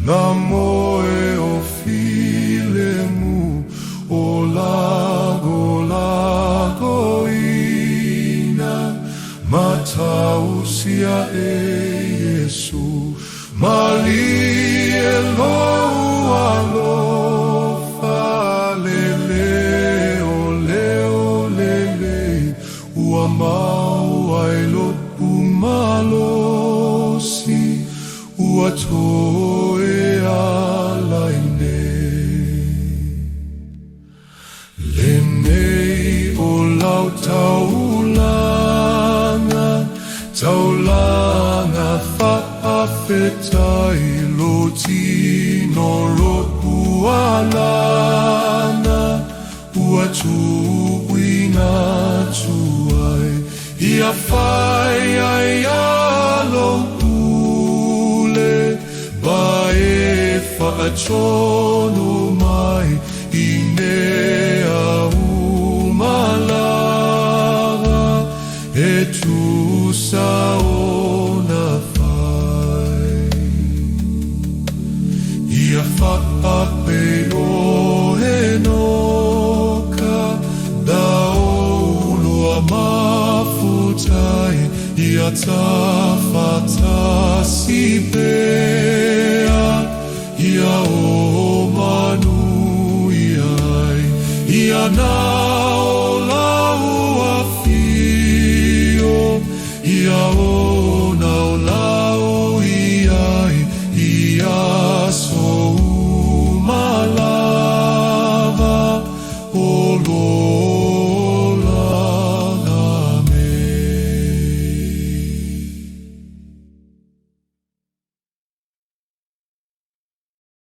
Na moe o filemu o lagolagoina, Ma tausi ae Iesu, Malie lou alofa, Le leo leo lelei, Ua maua ai lo'u malosi, Ua toe ala ai nei. Lenei o lau taulaga, taulaga faafetai, Lou tino lo'u alaga, Ua tuuina atu ai, Ia fai ai ia lou pule, Ma e faatonu mai i mea uma lava e tusa ona fai. Ia faapei o Enoka, Na oulua mafuta ai, Ia tafatasi pea, Ia o manuia ai, Ia na.